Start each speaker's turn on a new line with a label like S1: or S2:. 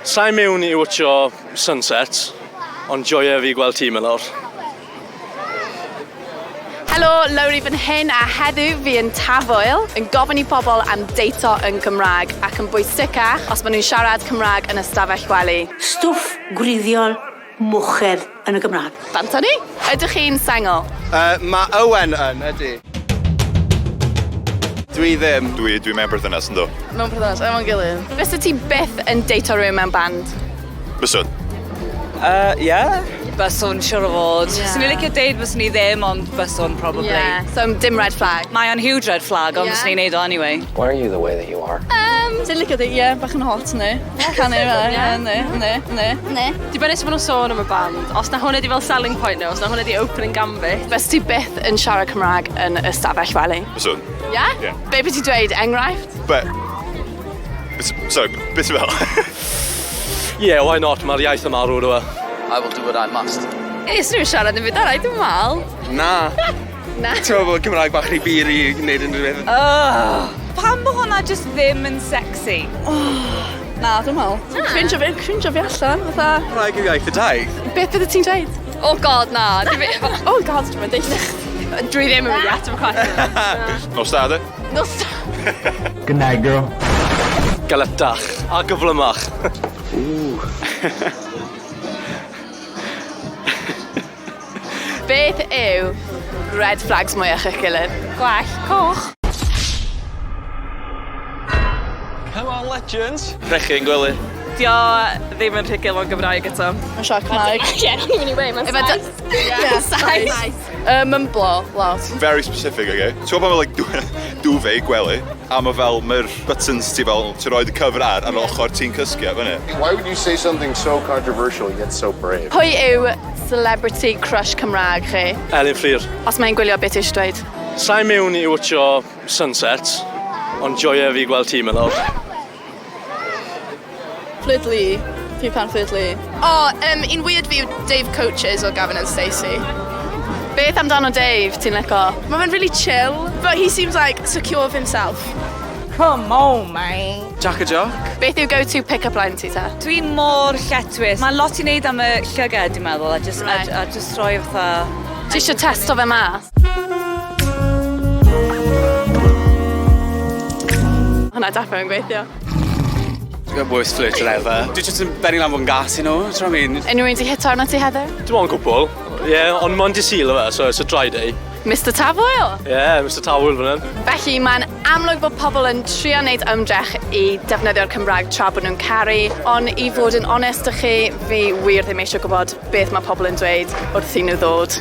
S1: Sa'i mewn i watcho sunset, ond joio fi gweld ti Mylor.
S2: Helo, Lowri fan hyn a heddiw fi yn Tafwyl yn gofyn i pobl am deito yn Cymraeg ac yn bwysicach os maen nhw'n siarad Cymraeg yn ystafell gwely.
S3: Stwff gwreiddiol mochedd yn y Gymraeg.
S2: Bant â ni! Ydych chi'n sengl?
S4: Uh, mae Owen yn, ydy. Dwi ddim.
S5: Dwi, dwi mewn perthynas, ynddo.
S6: Mewn perthynas, efo'n gilydd.
S2: Fysa ti byth yn deito rhywun mewn band?
S5: Byswn.
S4: Yeah?
S7: Byswn, siwr o fod.
S2: Yeah.
S7: Swn i'n licio deud byswn i ddim, ond byswn, probably.
S2: Yeah. So dim red flag.
S7: Mae o'n huge red flag, ond
S2: Yeah.
S7: byswn i'n neud o anyway.
S8: Why are you the way that you are?
S6: Dwi'n licio dweud, ie, bach yn hot, ne. Canu fel, ie, ne, ne, ne.
S2: Ne.
S9: Dibynnu sut maen nhw'n sôn am y band. Os na hwnna di fel selling point nhw, os na hwnna di opening gambit.
S2: Fysa ti byth yn siarad Cymraeg yn ystafell wely?
S5: Byswn.
S2: Yeah?
S5: Yeah.
S2: Be byd ti'n dweud, enghraifft?
S5: Be... Sorry, beth fel?
S1: Yeah, why not? Mae'r iaith yn marw, dwi.
S8: I will do what I must.
S6: Ie, swn i'n siarad yn byd arall, dwi'n meddwl.
S4: Na.
S2: Na.
S4: Ti'n meddwl bod Cymraeg bach rhy bur i wneud unrhyw beth?
S7: Pam bod hwnna just ddim yn sexy?
S6: Na, dwi'n meddwl. Cringe fi, cringe fi allan, fatha.
S4: Cymraeg yw iaith y daith.
S2: Beth bydde ti'n dweud?
S6: Oh god, na. Oh god, dwi'n meddwl.
S9: Dwi ddim yn mynd i ateb y cwestiwn.
S5: Nos da, de?
S2: Nos.
S8: Good night, girl.
S1: Galetach a gyflymach.
S2: Beth yw red flags mwyach eich gilydd?
S9: Gwell coch.
S4: Come on, legends. Rhechu yn gwely.
S9: Dio ddim yn rhugl o'n Gymraeg eto.
S6: Mae'n siarad Cymraeg.
S9: Ie, o'n i'n mynd i weud, mae'n
S2: Efo
S9: Sais.
S6: Ie,
S2: Sais.
S6: Mymblo, lot.
S5: Very specific, okay? Ti'n gwybod pan mae, like, duvet gwely, a mae fel, mae'r buttons ti fel, ti'n rhoi y cover ar, ar ochr ti'n cysgu ar fyny.
S10: Why would you say something so controversial yet so brave?
S2: Pwy yw celebrity crush Cymraeg chi?
S1: Elin Fflur.
S2: Os mae'n gwylio beth eisiau dweud?
S1: Sa'i mewn i watcho sunset, ond joio fi gweld ti Mylor.
S6: Fflyd Lee. Fi pan Fflyd Lee.
S11: O, oh, un weird fi yw Dave Coaches o Gavin and Stacey.
S2: Beth amdano Dave, ti'n lico?
S11: Mae fe'n really chill, but he seems like secure of himself.
S7: Come on, man.
S4: Jack a Jock.
S2: Beth yw go-to pick-up line ti ta?
S7: Dwi mor lletwys. Mae lot i wneud am y llygad, dwi'n meddwl, a just,
S2: Right.
S7: a just rhoi fatha...
S2: Ti eisiau testo fe mas? Hwnna definitely yn gweithio.
S4: Worst flirter ever. Dwi jyst yn benni lan fod yn gas i nhw, ti'n what I mean?
S2: Unrhyw un di hito arno ti heddiw?
S1: Dim ond cwpl. Yeah, ond mond i Sul yma, so it's a dry day.
S2: Mr Tafwyl?
S1: Yeah, Mr Tafwyl fan hyn.
S2: Felly mae'n amlwg bod pobl yn trio wneud ymdrech i defnyddio'r Cymraeg tra bod nhw'n caru, ond i fod yn onest â chi, fi wir ddim eisiau gwybod beth mae pobl yn dweud wrth i nhw ddod.